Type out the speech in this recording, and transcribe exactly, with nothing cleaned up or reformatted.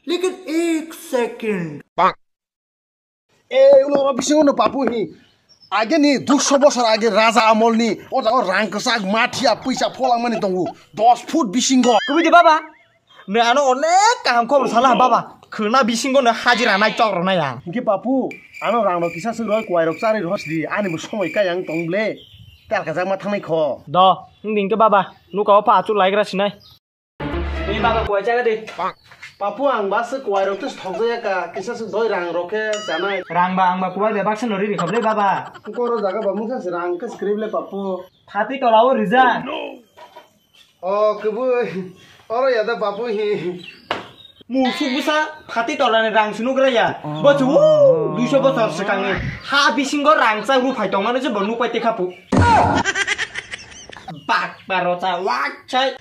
Lekin ek second. E, ulo oro bisingo no papu hi. Age ni dusho bosor age raja amol ni o jago rang kwchak mathiya puisa pholangmani tongo dos foot bisingo. Kubui de baba. Ne ano onek kaham khobor sala ha baba. Khwna bisingo no hajira nai chok rwnai ang. Hingke papu, ano rang rok kisa swk roi kwai rok charwi rw sidi ani bo somoi kai ang tong ble. Tar kajak ma thangnai kho. Do, hingdi hingke baba, nuka o pa achuk laigra sinai. Ni baba kuai chaga di. Papu ang bas kwai rok tus thok jaya ka kisa swk doi rang rok khe chanai. Rang ba ang ba kuai be baksa no riri khob le baba. Koro jaga ba mungsa se rang khe script le papu. Thati tola o rija. O kebui, oro ya da papu hi. Musuk bwsa phati torani rang sinu gra ya. Bo chu duiso bosor swkangni ha bisingo rang chak ruphai tongmani se bo nukpai tekha pu. Bak baro cha wak chai.